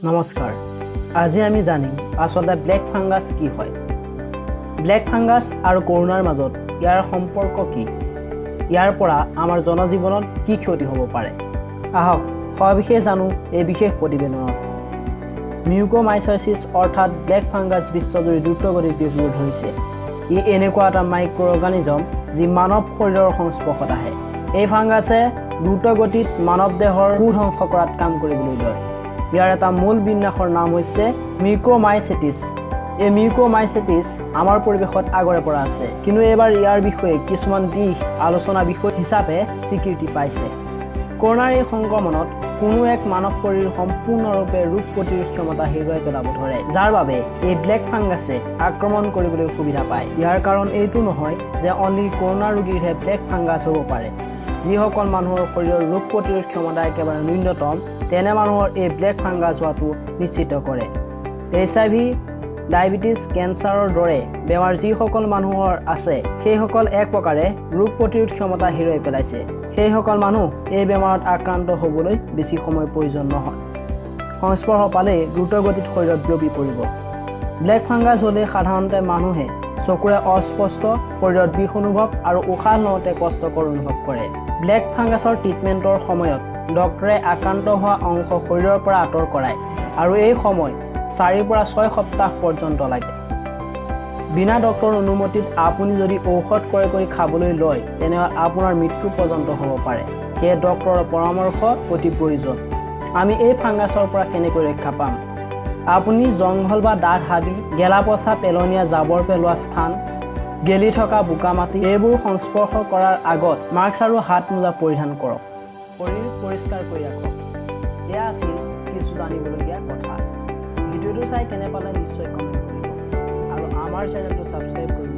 নমস্কাৰ। আজি আমি জানিম আচলতে ব্লেক ফাংগাছ কি হয়, ব্লেক ফাংগাছ আৰু কৰোণাৰ মাজত ইয়াৰ সম্পৰ্ক কি, ইয়াৰ পৰা আমাৰ জনজীৱনত কি ক্ষতি হ'ব পাৰে। আহক, সবিশেষ জানো এই বিশেষ প্ৰতিবেদনত। মিউকোমাইচচিছ অৰ্থাৎ ব্লেক ফাংগাছ বিশ্বজুৰি দ্ৰুতগতিত বিয়পিব ধৰিছে। ই এনেকুৱা এটা মাইক্ৰ' অৰ্গানিজম যি মানৱ শৰীৰৰ সংস্পৰ্শত আহে। এই ফাংগাছে দ্ৰুতগতিত মানৱ দেহৰ কোষ ধ্বংস কৰাত কাম কৰিবলৈ লয়। ইয়াৰ এটা মূল বিন্যাসৰ নাম হৈছে মিউকোমাইচেটিছ। এই মিউকোমাইচেটিছ আমাৰ পৰিৱেশত আগৰে পৰা আছে, কিন্তু এইবাৰ ইয়াৰ বিষয়ে কিছুমান দিশ আলোচনা বিষয় হিচাপে স্বীকৃতি পাইছে। কৰোণাৰ এই সংক্ৰমণত কোনো এক মানৱ শৰীৰ সম্পূৰ্ণৰূপে ৰোগ প্ৰতিৰোধ ক্ষমতা হেৰুৱাই পেলাব ধৰে, যাৰ বাবে এই ব্লেক ফাংগাছে আক্ৰমণ কৰিবলৈ সুবিধা পায়। ইয়াৰ কাৰণ এইটো নহয় যে অনলি কৰোণা ৰোগীৰহে ব্লেক ফাংগাছ হ'ব পাৰে। যিসকল মানুহৰ শৰীৰৰ ৰোগ প্ৰতিৰোধ ক্ষমতা একেবাৰে ন্যূনতম, তেনে মানুহৰ এই ব্লেক ফাংগাছ হোৱাটো নিশ্চিত কৰে। এইচআইভি, ডায়েবেটিছ, কেঞ্চাৰৰ দৰে বেমাৰ যিসকল মানুহৰ আছে, সেইসকল এক প্ৰকাৰে ৰোগ প্ৰতিৰোধ ক্ষমতা হেৰুৱাই পেলাইছে। সেইসকল মানুহ এই বেমাৰত আক্ৰান্ত হ'বলৈ বেছি সময় প্ৰয়োজন নহয়। সংস্পৰ্শ পালেই দ্ৰুতগতিত শৰীৰত বিয়পি পৰিব। ব্লেক ফাংগাছ হ'লে সাধাৰণতে মানুহে চকুৰে অস্পষ্ট, শৰীৰত বিষ অনুভৱ আৰু উশাহ লওঁতে কষ্টকৰ অনুভৱ কৰে। ব্লেক ফাংগাছৰ ট্ৰিটমেণ্টৰ সময়ত ডক্টৰে আক্ৰান্ত হোৱা অংশ শৰীৰৰ পৰা আঁতৰ কৰায় আৰু এই সময় 4ৰ পৰা 6 সপ্তাহ পৰ্যন্ত লাগে। বিনা ডক্টৰৰ অনুমতিত আপুনি যদি ঔষধ ক্ৰয় কৰি খাবলৈ লয়, তেনেহ'লে আপোনাৰ মৃত্যু পৰ্যন্ত হ'ব পাৰে। সেয়ে ডক্টৰৰ পৰামৰ্শ অতি প্ৰয়োজন। আমি এই ফাংগাছৰ পৰা কেনেকৈ ৰক্ষা পাম? আপুনি জংঘল বা ডাঠ হাবি, গেলা পচা পেলনীয়া জাবৰ পেলোৱা স্থান, গেলি থকা বোকা মাটি এইবোৰ সংস্পৰ্শ কৰাৰ আগত মাস্ক আৰু হাত মোজা পৰিধান কৰক। শৰীৰ পৰিষ্কাৰ কৰি ৰাখক। এয়া আছিল কিছু জানিবলগীয়া কথা। ভিডিঅ'টো চাই কেনে পালে নিশ্চয় কমেণ্ট কৰিব আৰু আমাৰ চেনেলটো ছাবস্ক্ৰাইব কৰিব।